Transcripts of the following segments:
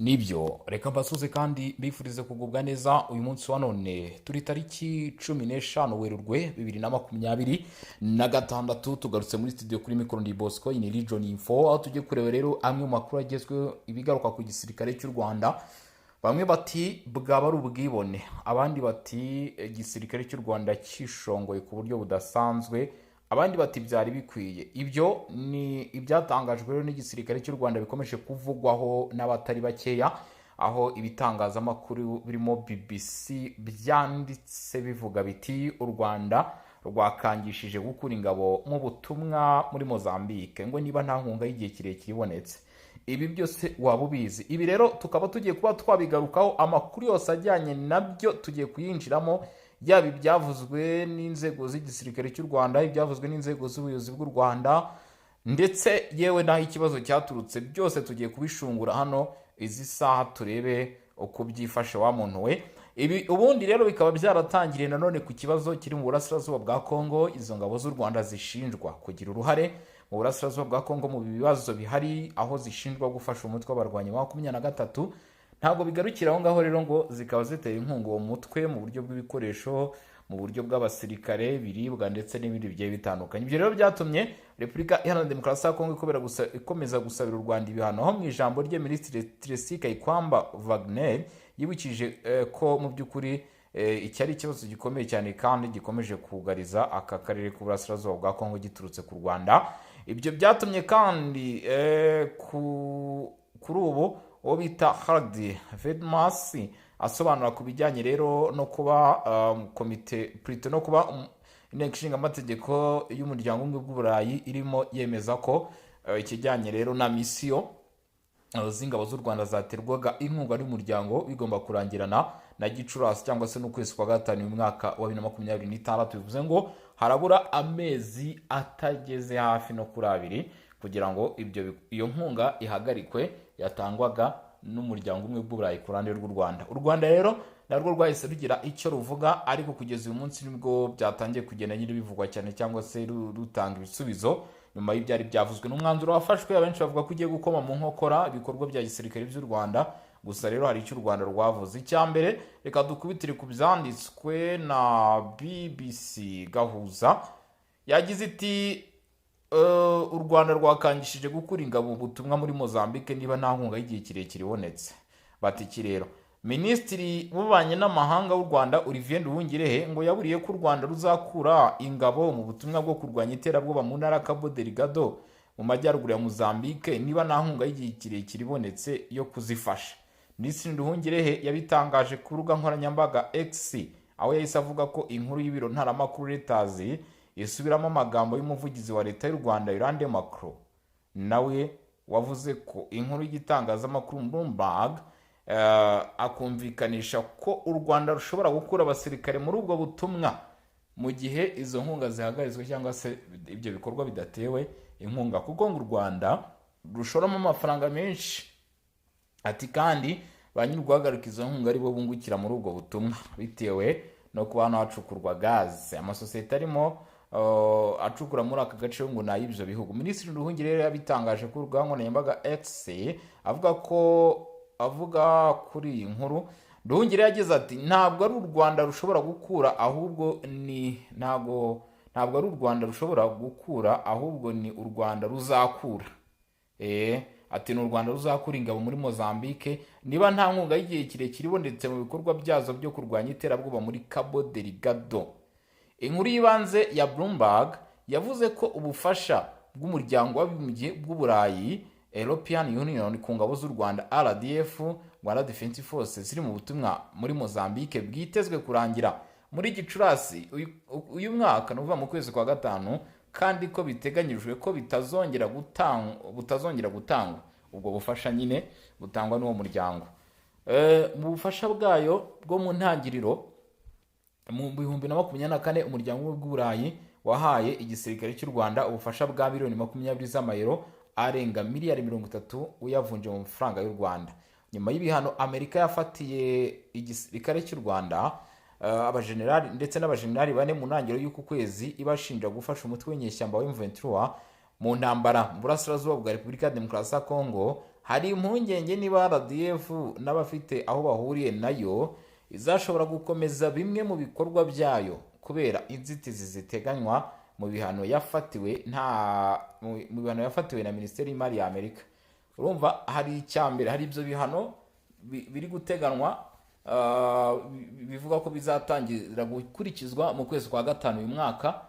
Nibyo, reka mbasuze kandi mbifurize kugubwa neza. Uyu munsi wa none turi tariki 15 Werurwe 2026. Tugarutse muri studio, kuri mikoro ndi Bosco, ni Region Info, aho tugiye kureba rero amwe mu makuru agezweho, ibigaruka ku gisirikare cy'u Rwanda. Bamwe bati bwaba ari ubwibone, abandi bati igisirikare cy'u Rwanda cyishongoye ku buryo budasanzwe, abandi bati byari bikwiye. Ibyo ni ibyatangajwe rero n'igisirikare cy'u Rwanda, bikomeje kuvugwaho n'abatari bakeya, aho ibitangazamakuru birimo BBC byanditse bivuga biti: "U Rwanda rwakangishije gukura ingabo mu butumwa muri Mozambique ngo niba nta nkunga y'igihe kirekire ibonetse." Ibi byose waba ubizi? Ibi rero tukaba tugiye kuba twabigarukaho, amakuru yose ajyanye nabyo tugiye kuyinjiramo, yaba ibyavuzwe n'inzego z'igisirikare cy'u Rwanda, ibyavuzwe n'inzego z'ubuyobozi bw'u Rwanda, ndetse yewe n'aho ikibazo cyaturutse, byose tugiye kubishungura hano izi saha, turebe uko byifashe wa muntu we. Ibi ubundi rero bikaba byaratangiriye nanone ku kibazo kiri mu burasirazuba bwa Kongo. Izo ngabo z'u Rwanda zishinjwa kugira uruhare mu burasirazuba bwa Kongo mu bibazo bihari, aho zishinjwa gufasha umutwe w'abarwanyi wa 23. Ntabwo bigarukira aho ngaho rero, ngo zikaba zitera inkunga uwo mutwe mu buryo bw'ibikoresho, mu buryo bw'abasirikare, biribwa ndetse n'ibindi bigiye bitandukanye. Ibyo rero byatumye Repubulika Iharanira Demokarasi ya Kongo ikomeza gusabira u Rwanda ibihano, aho mu ijambo rye Minisitiri Tracy Kayikwamba Wagner yibukije ko mu by'ukuri iki ari ikibazo gikomeye cyane kandi gikomeje kugariza aka karere k'uburasirazuba bwa Kongo giturutse ku Rwanda. Ibyo byatumye kandi kuri ubu uwo bita Hardi Vedmas asobanura ku bijyanye rero no kuba komite plutôt no kuba inteko ishinga amategeko y'umuryango w'ubumwe bw'Uburayi irimo yemeza ko ikijyanye rero na misiyo z'ingabo z'u Rwanda zaterwaga inkunga n'umuryango bigomba kurangirana na Gicurasi cyangwa se n'ukwezi kwa gatanu uyu mwaka wa 2026. Bivuze ngo harabura amezi atageze hafi no kuri abiri kugira ngo iyo nkunga ihagarikwe yatangwaga n'umuryango umwe bw'Uburayi ku ruhande rw'u Rwanda. U Rwanda rero narwo rwahise rugira icyo ruvuga, ariko kugeza uyu munsi nibwo byatangiye kugenda nyine bivugwa cyane cyangwa se rutanga ibisubizo nyuma y'ibyari byavuzwe n'umwanzuro wafashwe. Abenshi bavuga ko ugiye gukoma mu nkokora ibikorwa bya gisirikare by'u Rwanda. Gusa rero hari icyo u Rwanda rwavuze. Icya mbere, reka dukubitire ku byanditswe na BBC Gahuza, yagize iti: "U Rwanda rwakangishije gukura ingabo ubutumwa muri Mozambique niba nta nkunga y'igihe kirekire ibonetse." Bati iki rero? Minisitiri w'ububanyi n'amahanga w'u Rwanda, Olivier Nduhungirehe, ngo yaburiye ko u Rwanda ruzakura ingabo mu butumwa bwo kurwanya iterabwoba mu ntara Cabo Delgado mu majyaruguru ya Mozambique niba nta nkunga y'igihe kirekire ibonetse yo kuzifasha. Minisitiri Nduhungirehe yabitangaje ku rubuga nkoranyambaga X, aho yahise avuga ko inkuru y'ibiro ntaramakuru Reuters isubiramo amagambo y'umuvugizi wa leta y'u Rwanda, Yolande Makolo, nawe wavuze ko inkuru y'igitangazamakuru Bloomberg akumvikanisha ko u Rwanda rushobora gukura abasirikare muri ubwo butumwa mu gihe izo nkunga zihagaritswe cyangwa se ibyo bikorwa bidatewe inkunga, kuko ngo u Rwanda rushoramo amafaranga menshi. Ati kandi ba nyiri guhagarika izo nkunga aribo bungukira muri ubwo butumwa, bitewe no kuba hano hacukurwa gaze, amasosiyete arimo acukura muri aka gace ngo ni ay'ibyo bihugu. Minisitiri Nduhungirehe rero yabitangaje ku rubuga nkoranyambaga X, avuga ko avuga kuri iyi nkuru. Nduhungirehe yagize ati: "Ntabwo ari u Rwanda rushobora gukura, ahubwo ni ntabwo ari u Rwanda rushobora gukura, ahubwo ni u Rwanda ruzakura." Ati ni u Rwanda ruzakura ingabo muri Mozambique niba nta nkunga y'igihe kirekire ibonetse mu bikorwa byazo byo kurwanya iterabwoba muri Cabo Delgado. Inkuru y'ibanze ya Bloomberg yavuze ko ubufasha bw'umuryango w'abibumbye bw'Uburayi, European Union, ku ngabo z'u Rwanda, RDF, Rwanda Defense Force, ziri mu butumwa muri Mozambique bwitezwe kurangira muri Gicurasi uyu mwaka, ni ukuvuga mu kwezi kwa gatanu, kandi ko biteganyijwe ko butazongera gutangwa ubwo bufasha nyine butangwa n'uwo muryango. Mu bufasha bwayo bwo mu ntangiriro mu 2024, umuryango w'Uburayi wahaye igisirikare cy'u Rwanda ubufasha bwa miliyoni 20 z'amayero, arenga miliyari 30 uyavunje mu mafaranga y'u Rwanda. Nyuma y'ibihano Amerika yafatiye igisirikare cy'u Rwanda, abajenerali ndetse n'abajenerali bane mu ntangiriro y'uku kwezi, ibashinja gufasha umutwe w'inyeshyamba wa M23 mu ntambara mu burasirazuba bwa Repubulika ya Demokarasi ya Kongo. Hari impungenge niba RDF n'abafite aho bahuriye nayo izashobora gukomeza bimwe mu bikorwa byayo kubera inzitizi ziteganywa mu bihano yafatiwe nta mu bihano yafatiwe na Minisiteri y'Imari ya Amerika. Urumva hari icya mbere, hari ibyo bihano biri guteganwa, bivuga ko bizatangira gukurikizwa mu kwezi kwa gatanu uyu mwaka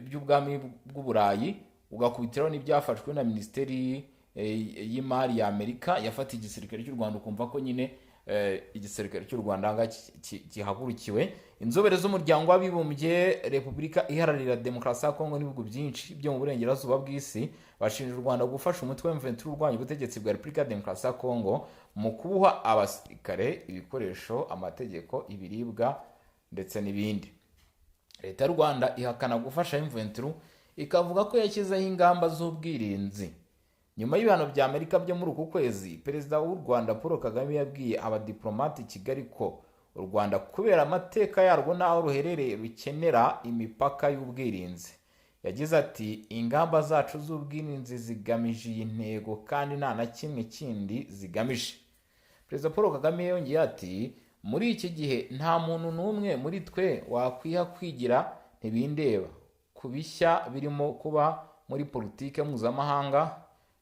by'Ubwami bw'Uburayi, ugakubitiraho n'ibyafashwe na Minisiteri y'Imari ya Amerika yafatiye igisirikare cy'u Rwanda. Ukumva ko nyine igisirikare cy'u Rwanda aha ngaha gihagurukiwe. Inzobere z'Umuryango w'Abibumbye, Repubulika Iharanira Demokarasi ya Kongo n'ibihugu byinshi byo mu burengerazuba bw'isi bashinja u Rwanda gufasha umutwe wa M23 urwanya ubutegetsi bwa Repubulika ya Demokarasi ya Kongo mu kubuha abasirikare, ibikoresho, amategeko, ibiribwa ndetse n'ibindi. Leta y'u Rwanda ihakana gufasha M23, ikavuga ko yashyizeho ingamba z'ubwirinzi. Nyuma y'ibihano bya Amerika byo muri uku kwezi, Perezida w'u Rwanda Paul Kagame yabwiye abadiplomate i Kigali ko u Rwanda, kubera amateka yarwo n'aho ruherereye, rukenera imipaka y'ubwirinzi. Yagize ati: "Ingamba zacu z'ubwirinzi zigamije iyi ntego kandi nta na kimwe kindi zigamije." Perezida Paul Kagame yongeye ati: "Muri iki gihe nta muntu n'umwe muri twe wakwiha kwigira ntibindeba ku bishya birimo kuba muri politike mpuzamahanga.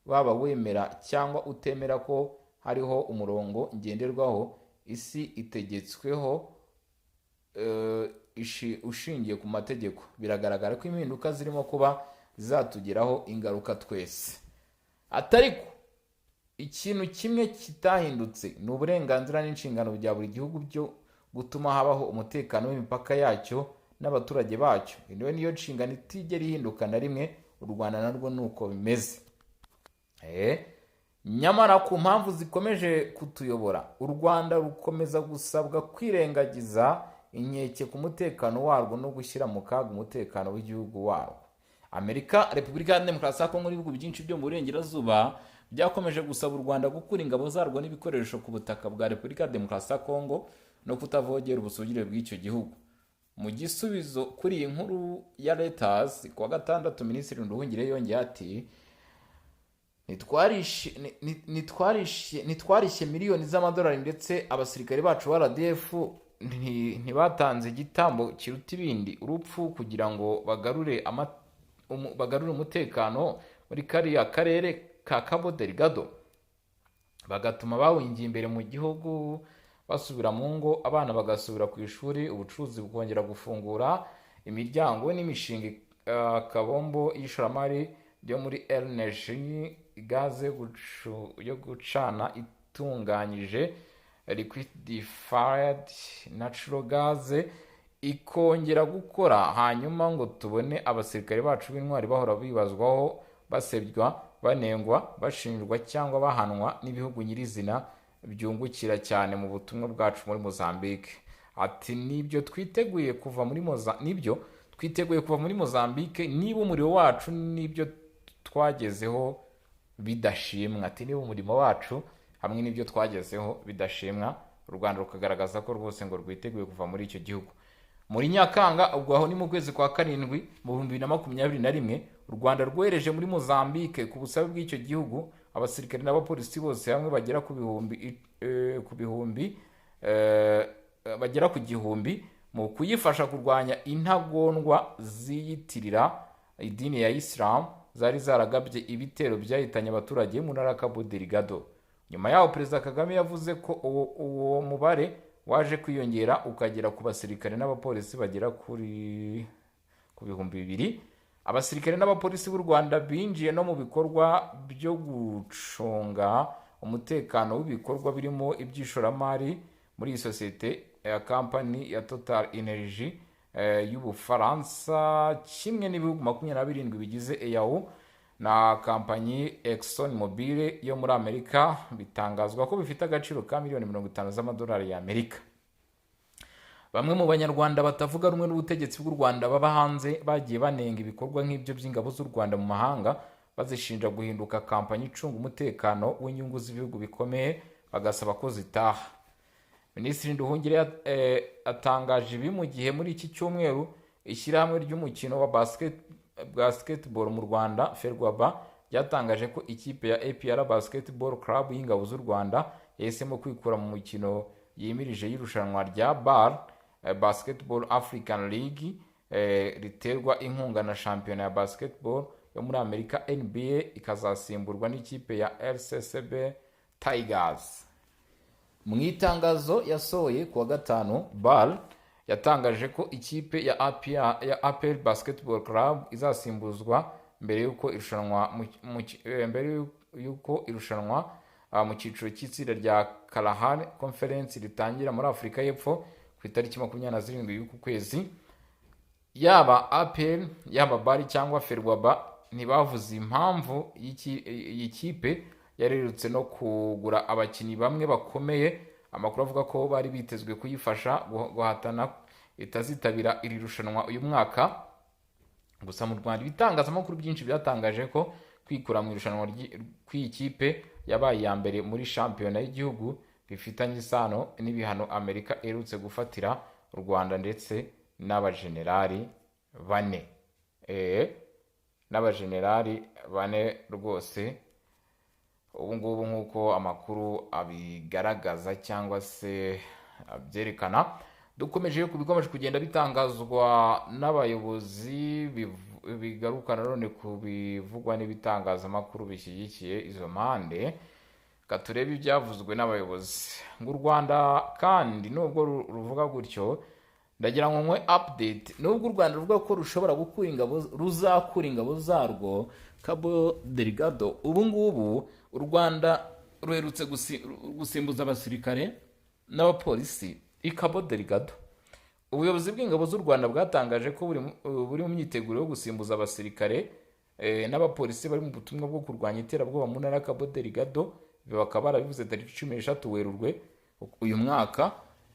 Waba wemera cyangwa utemera ko hariho umurongo ngenderwaho isi itegetsweho ushingiye ku mategeko, biragaragara ko impinduka zirimo kuba zizatugiraho ingaruka twese." Atariko ikintu kimwe kitahindutse ni uburenganzira n'inshingano bya buri gihugu byo gutuma habaho umutekano w'imipaka yacyo n'abaturage bacyo. Iyo niyo nshingano itigera ihinduka na rimwe. U Rwanda narwo ni uko bimeze. Nyamara ku mpamvu zikomeje kutuyobora, u Rwanda rukomeza gusabwa kwirengagiza inkeke ku mutekano warwo no gushyira mu kaga umutekano w'igihugu warwo. Amerika, Repubulika ya Demokarasi ya Kongo n'ibihugu byinshi byo mu burengerazuba byakomeje gusaba u Rwanda gukura ingabo zarwo n'ibikoresho ku butaka bwa Repubulika ya Demokarasi ya Kongo no kutavogera ubusugire bw'icyo gihugu. Mu gisubizo kuri iyi nkuru ya Reuters ku wa gatandatu, Minisitiri Nduhungirehe yongeye ati: "Ntitwarishe miliyoni z'amadolari ndetse abasirikare bacu ba RDF ntibatanze igitambo kiruta ibindi, urupfu, kugira ngo bagarure umutekano muri kariya karere ka Cabo Delgado, bagatuma bawingiye imbere mu gihugu basubira mu ngo, abana bagasubira ku ishuri, ubucuruzi bukongera gufungura imiryango, n'imishinga kabombo y'ishoramari ryo muri LNG, gaze yo gucana itunganyije, liquefied natural gas, ikongera gukora, hanyuma ngo tubone abasirikare bacu b'intwari bahora bibazwaho, basebywa, banengwa, bashinjwa cyangwa bahanwa n'ibihugu nyirizina byungukira cyane mu butumwa bwacu muri Mozambique?" Ati: "Nibyo twiteguye kuva muri Mozambique niba umuriro wacu n'ibyo twagezeho bidashimwa." Ati: "Niba umurimo wacu hamwe n'ibyo twagezeho bidashimwa." U Rwanda rukagaragaza ko rwose ngo rwiteguye kuva muri icyo gihugu. Muri Nyakanga, ubwo aho ni mu kwezi kwa karindwi mu 2021, u Rwanda rwohereje muri Mozambique ku busabe bw'icyo gihugu abasirikare n'abapolisi bose hamwe bagera ku bihumbi eh, ku bihumbi eh, bagera ku 1000 mu kuyifasha kurwanya intagondwa ziyitirira idini ya Isilamu zari zaragabye ibitero byahitanye abaturage mu ntara ya Cabo Delgado. Nyuma yaho Perezida Kagame yavuze ko uwo mubare waje kwiyongera ukagera ku basirikare n'abapolisi bagera ku 2000. Abasirikare n'abapolisi b'u Rwanda binjiye no mu bikorwa byo gucunga umutekano w'ibikorwa birimo iby'ishoramari muri iyi sosiyete ya kampani ya Total Energy y'Ubufaransa, kimwe n'ibihugu 27 bigize EAU na kampanyi Exxon Mobil yo muri Amerika, bitangazwa ko bifite agaciro ka miliyoni 50 z'amadolari y'Amerika. Bamwe mu Banyarwanda batavuga rumwe n'ubutegetsi bw'u Rwanda baba hanze bagiye banenga ibikorwa nk'ibyo by'ingabo z'u Rwanda mu mahanga, bazishinja guhinduka kampanyi icunga umutekano w'inyungu z'ibihugu bikomeye, bagasaba ko zitaha. Minisitiri Nduhungirehe atangaje ibi mu gihe muri iki cyumweru ishyirahamwe ry'umukino wa basketball mu Rwanda, FERWABA, ryatangaje ko ikipe ya APR Basketball Club y'Ingabo z'u Rwanda yahisemo kwikura mu mukino yimirije y'irushanwa rya BAL Basketball African League, riterwa inkunga na shampiyona ya basketball yo muri Amerika NBA, ikazasimburwa n'ikipe ya RCCB Tigers. Mu itangazo yasohoye kuwa gatanu, BAL yatangaje ko ikipe ya APR, ya APR Basketball Club izasimbuzwa mbere y'uko irushanwa mu cyiciro cy'itsinda rya Kalahari Conference ritangira muri Afurika y'Epfo ku itariki 27 y'uku kwezi. Yaba APR, yaba BAL cyangwa FERWABA ntibavuze impamvu iyi kipe yarerutse no kugura abakinnyi bamwe bakomeye, amakuru avuga ko bari bitezwe kuyifasha guhatana, itazitabira iri rushanwa uyu mwaka. Gusa mu Rwanda ibitangazamakuru byinshi byatangaje ko kwikura mu irushanwa kw'iyi kipe yabaye iya mbere muri shampiyona y'igihugu bifitanye isano n'ibihano Amerika iherutse gufatira u Rwanda ndetse n'abajenerali bane. N'abajenerali bane rwose ubu ngubu, nk'uko amakuru abigaragaza cyangwa se abyerekana. Dukomeje ku bikomeje kugenda bitangazwa n'abayobozi, bigaruka nanone ku bivugwa n'ibitangazamakuru bishyigikiye izo mpande. Reka turebe ibyavuzwe n'abayobozi. Ngo u Rwanda kandi nubwo ruvuga gutyo, ndagira ngo nkwe update, nubwo u Rwanda ruvuga ko rushobora gukura ingabo, ruzakura ingabo zarwo Cabo Delgado, ubu ngubu u Rwanda ruherutse gusimbuza abasirikare n'abapolisi i Cabo Delgado. Ubuyobozi bw'ingabo z'u Rwanda bwatangaje ko buri mu myiteguro yo gusimbuza abasirikare n'abapolisi bari mu butumwa bwo kurwanya iterabwoba mu ntara ya Cabo Delgado. Ibi bakaba barabivuze tariki 13 Werurwe uyu mwaka.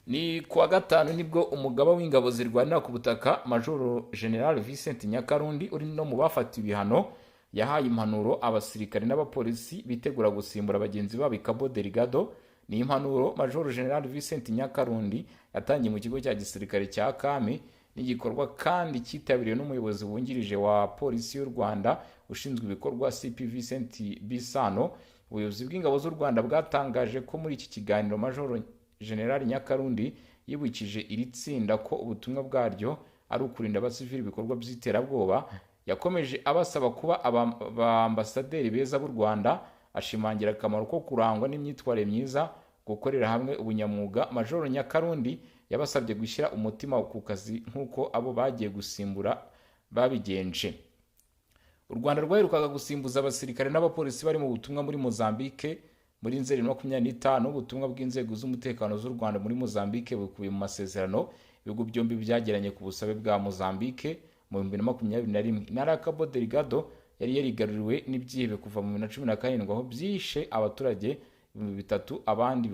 Ni kuwa gatanu nibwo umugaba w'ingabo zirwanira ku butaka, Majoro General Vincent Nyakarundi, uri no mu bafatiwe ibihano, yahaye impanuro abasirikare n'abapolisi bitegura gusimbura bagenzi babo i Cabo Delgado. Ni impanuro Majoro General Vincent Nyakarundi yatangiye mu kigo cya gisirikare cya Kami, n'igikorwa kandi cyitabiriwe n'umuyobozi wungirije wa Polisi y'u Rwanda ushinzwe ibikorwa, CP Vincent Bisano. Ubuyobozi bw'ingabo z'u Rwanda bwatangaje ko muri iki kiganiro Majoro General Nyakarundi yibukije iri tsinda ko ubutumwa bwaryo ari ukurinda abasivili ibikorwa by'iterabwoba. Yakomeje abasaba kuba aba ambasaderi beza b'u Rwanda, ashimangira akamaro ko kurangwa n'imyitwarire myiza, gukorera hamwe, ubunyamwuga. Majoro Nyakarundi yabasabye gushyira umutima ku kazi nk'uko abo bagiye gusimbura babigenje. U Rwanda rwaherukaga gusimbuza abasirikare n'abapolisi bari mu butumwa muri Mozambique muri Nzeri 25. Ubutumwa bw'inzego z'umutekano z'u Rwanda muri Mozambique bukubiye mu masezerano ibihugu byombi byagiranye ku busabe bwa Mozambique mu 2021. Intara ya Cabo Delgado yari yarigaruriwe n'ibyihebe kuva mu 2017, aho byishe abaturage 3000, abandi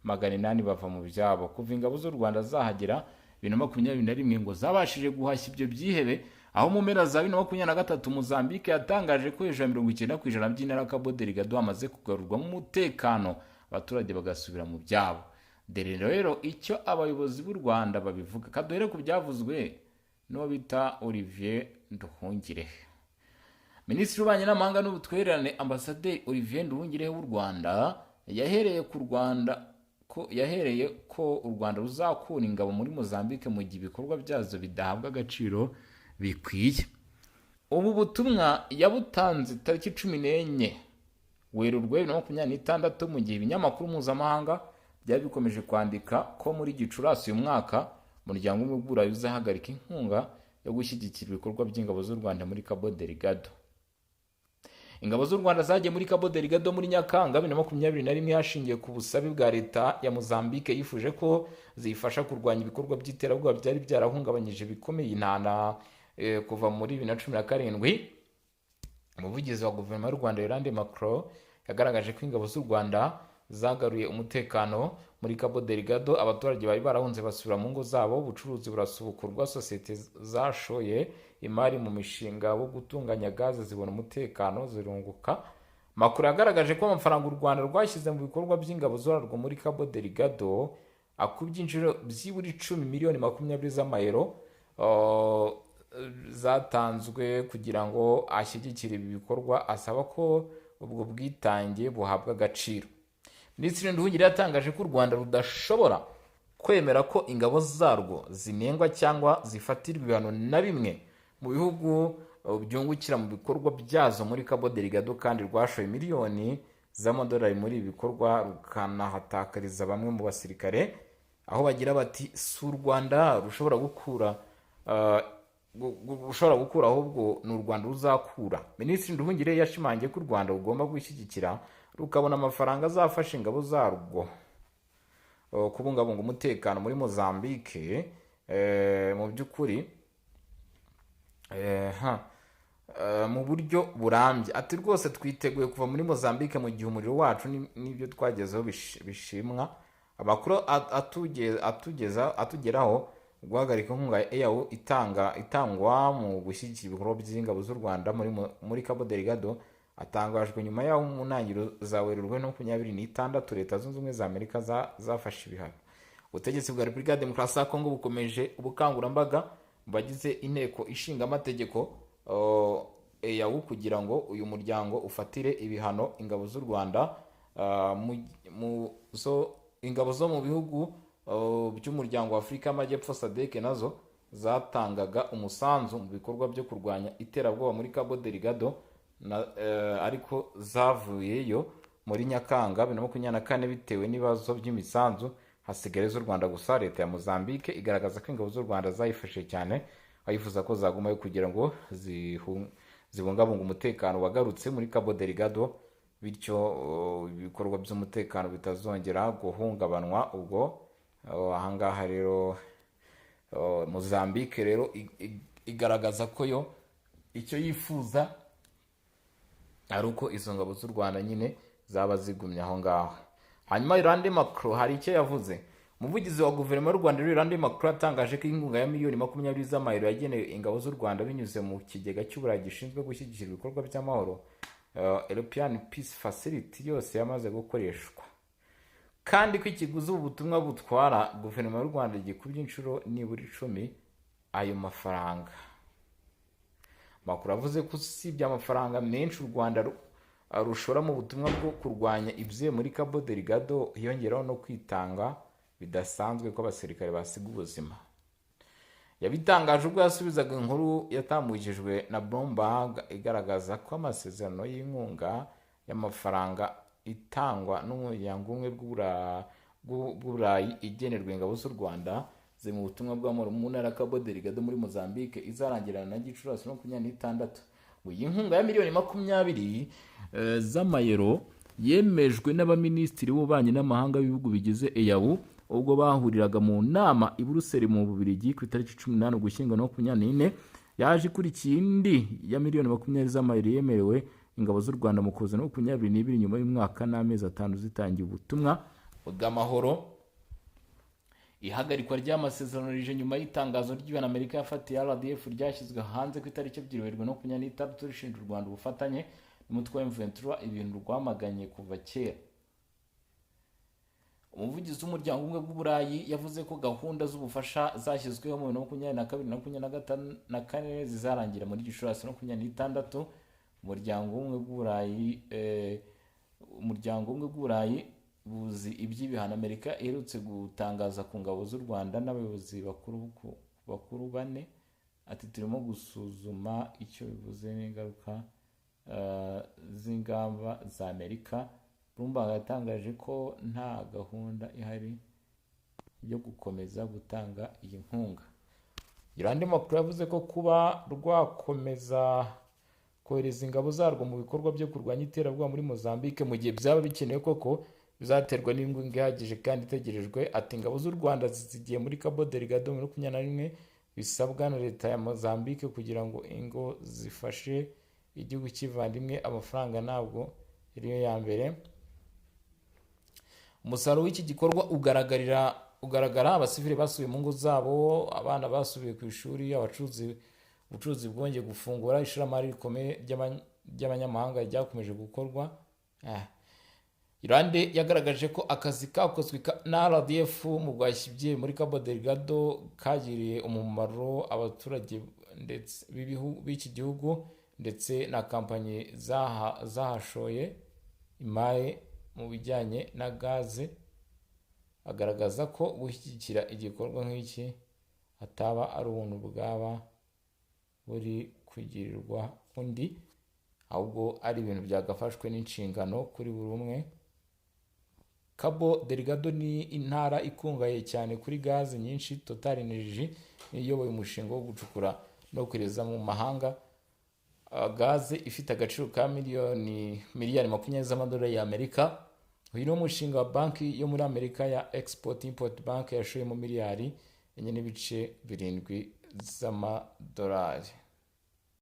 800,000 bava mu byabo. Kuva ingabo z'u Rwanda zahagera 2021, ngo zabashije guhashya ibyo byihebe, aho mu mpera za 2023 Mozambique yatangaje ko hejuru ya 90% by'intara ya Cabo Delgado hamaze kugarurwamo umutekano, abaturage bagasubira mu byabo. Dore rero icyo abayobozi b'u Rwanda babivuga. Kaduhere ku byavuzwe n'uwo bita Olivier Nduhungirehe. Minisitiri w'Ububanyi n'Amahanga n'Ubutwererane, Ambasaderi Olivier Nduhungirehe w'u Rwanda, yahereye ko u Rwanda ruzakura ingabo muri Mozambique mu gihe ibikorwa byazo bidahabwa agaciro bikwiye. Ubu butumwa yabutanze tariki 14 Werurwe 2026, mu gihe ibinyamakuru mpuzamahanga byari bikomeje kwandika ko muri Gicurasi uyu mwaka Umuryango w'Ubumwe bw'Uburayi uzahagarika inkunga yo gushyigikira ibikorwa by'ingabo z'u Rwanda muri Cabo Delgado. Ingabo z'u Rwanda zagiye muri Cabo Delgado muri Nyakanga 2021, hashingiwe ku busabe bwa leta ya Mozambique yifuje ko ziyifasha kurwanya ibikorwa by'iterabwoba byari byarahungabanyije bikomeye intara kuva muri 2017. Umuvugizi wa Guverinoma y'u Rwanda, Yolande Makolo, yagaragaje ko ingabo z'u Rwanda zagaruye umutekano muri Cabo Delgado, abaturage bari barahunze basubira mu ngo zabo, ubucuruzi burasubukurwa, sosiyete zashoye imari mu mishinga wo gutunganya gaze zibona umutekano zirunguka. Makolo yagaragaje ko amafaranga u Rwanda rwashyize mu bikorwa by'ingabo zarwo muri Cabo Delgado akubye inshuro byibura 10 miliyoni 20 z'amayero. zatanzwe kugira ngo ashyigikire ibi bikorwa, asaba ko ubwo bwitange buhabwa agaciro. Minisitiri Nduhungirehe yatangaje ko u Rwanda rudashobora kwemera ko ingabo zarwo zinengwa cyangwa zifatirwa ibihano na bimwe mu bihugu byungukira mu bikorwa byazo muri Cabo Delgado, kandi rwashoye miliyoni z'amadolari muri ibi bikorwa, rukanahatakariza bamwe mu basirikare, aho bagira bati: "Si u Rwanda rushobora gukura rushobora gukura, ahubwo ni u Rwanda ruzakura." Minisitiri Nduhungirehe yashimangiye ko u Rwanda rugomba gushyigikira, rukabona amafaranga azafasha ingabo zarwo kubungabunga umutekano muri Mozambique. Mu by'ukuri mu buryo burambye. Ati: "Rwose twiteguye kuva muri Mozambique mu gihe umurimo wacu n'ibyo twagezeho bishimwa." Amakuru atugeza atugeraho, guhagarika inkunga ya EAU itangwa mu gushyigikira ibikorwa by'ingabo z'u Rwanda muri Cabo Delgado atangajwe nyuma y'aho mu ntangiriro za Werurwe 26 Leta Zunze Ubumwe za Amerika zafashe ibihano. Ubutegetsi bwa Repubulika ya Demokarasi ya Kongo bukomeje ubukangurambaga mu bagize Inteko Ishinga Amategeko EAU kugira ngo uyu muryango ufatire ibihano ingabo z'u Rwanda, ingabo zo mu bihugu by'Umuryango wa Afurika y'Amajyepfo SADC nazo zatangaga umusanzu mu bikorwa byo kurwanya iterabwoba muri Cabo Delgado, ariko zavuyeyo muri Nyakanga 2024 bitewe n'ibibazo by'imisanzu, hasigara iz'u Rwanda gusa. Leta ya Mozambique igaragaza ko ingabo z'u Rwanda zayifashije cyane, ayifuza ko zagumayo kugira ngo zibungabunge umutekano wagarutse muri Cabo Delgado, bityo ibikorwa by'umutekano bitazongera guhungabanwa. Ubwo ahangaha rero Mozambique rero igaragaza ko yo icyo yifuza ari uko izo ngabo z'u Rwanda nyine zaba zigumye aho ngaho. Hanyuma Yolande Makolo hari icyo yavuze. Umuvugizi wa Guverinoma y'u Rwanda, Yolande Makolo, yatangaje ko inkunga ya miliyoni 20 z'amayero yagenewe ingabo z'u Rwanda binyuze mu Kigega cy'Uburayi gishinzwe gushyigikira ibikorwa by'amahoro, European Peace Facility, yose yamaze gukoreshwa, kandi ko ikiguzi ubu butumwa butwara Guverinoma y'u Rwanda gikubye inshuro nibura 10 ayo mafaranga. Makolo avuze ko usibye amafaranga menshi u Rwanda rushora mu butumwa bwo kurwanya ibyihebe muri Cabo Delgado, hiyongeraho no kwitanga bidasanzwe ko abasirikare basiga ubuzima. Yabitangaje ubwo yasubizaga inkuru yatambukijwe na Bloomberg igaragaza ko amasezerano y'inkunga y'amafaranga itangwa n'Umuryango Umwe bw'Uburayi igenerwa ingabo z'u Rwanda ziri mu butumwa bw'amahoro mu ntara ya Cabo Delgado muri Mozambique izarangirana na Gicurasi 26. Ngo iyi nkunga ya miliyoni 20 z'amayero yemejwe n'abaminisitiri b'ububanyi n'amahanga b'ibihugu bigize EAU ubwo bahuriraga mu nama i Buruseli mu Bubiligi ku itariki 18 Ugushyingo 24. Yaje ikurikiye indi ya miliyoni 20 z'amayero yemerewe ingabo z'u Rwanda mu Kuboza 22, nyuma y'umwaka n'amezi 5 zitangiye ubutumwa bw'amahoro. Ihagarikwa ry'amasezerano rije nyuma y'itangazo ry'ibihano Amerika yafatiye RDF ryashyizwe hanze ku itariki 2 Werurwe 26, rishinja u Rwanda ubufatanye n'umutwe wa M23, ibintu rwamaganye kuva kera. Umuvugizi w'Umuryango Ubumwe bw'Uburayi yavuze ko gahunda z'ubufasha zashyizweho mu 2022 na 2024 zizarangira muri Gicurasi 26. Umuryango W'Ubumwe bw'Uburayi buzi iby'ibihano Amerika iherutse gutangaza ku ngabo z'u Rwanda n'abayobozi bakuru bane. Ati: "Turimo gusuzuma icyo bivuze n'ingaruka z'ingamba za Amerika." Bloomberg yatangaje ko nta gahunda ihari yo gukomeza gutanga iyi nkunga. Yolande Makolo yavuze ko kuba rwakomeza kohereza ingabo zarwo mu bikorwa byo kurwanya iterabwoba muri Mozambique mu gihe byaba bikenewe koko bizaterwa n'inkunga ihagije kandi itegerejwe. Ati: "Ingabo z'u Rwanda zigiye muri Cabo Delgado muri 21 bisabwa na Leta ya Mozambique kugira ngo ingo zifashe igihugu kivandimwe. Amafaranga ntabwo ariyo ya mbere." Umusaruro w'iki gikorwa ugaragara: abasivili basubiye mu ngo zabo, abana basubiye ku ishuri, ubucuruzi bwongeye gufungura, ishoramari rikomeye ry'abanyamahanga ryakomeje gukorwa. Yolande yagaragaje ko akazi kakozwe na RDF mu guhashya ibyihebe muri Cabo Delgado kagiriye umumaro abaturage. ndetse b'iki gihugu ndetse na kampanyi zahashoye imari mu bijyanye na gaze, agaragaza ko gushyigikira igikorwa nk'iki ataba ari ubuntu bwaba buri kugirirwa undi, ahubwo ari ibintu byagafashwe n'inshingano kuri buri umwe. Cabo Delgado ni intara ikungahaye cyane kuri gaze nyinshi. Total Energy niyo iyoboye umushinga wo gucukura no kohereza mu mahanga gaze ifite agaciro ka miliyari 20 z'amadolari y'Amerika. Uyu ni umushinga wa banki yo muri Amerika ya Export Import Bank yashoyemo miliyari 4.7 z'amadolari.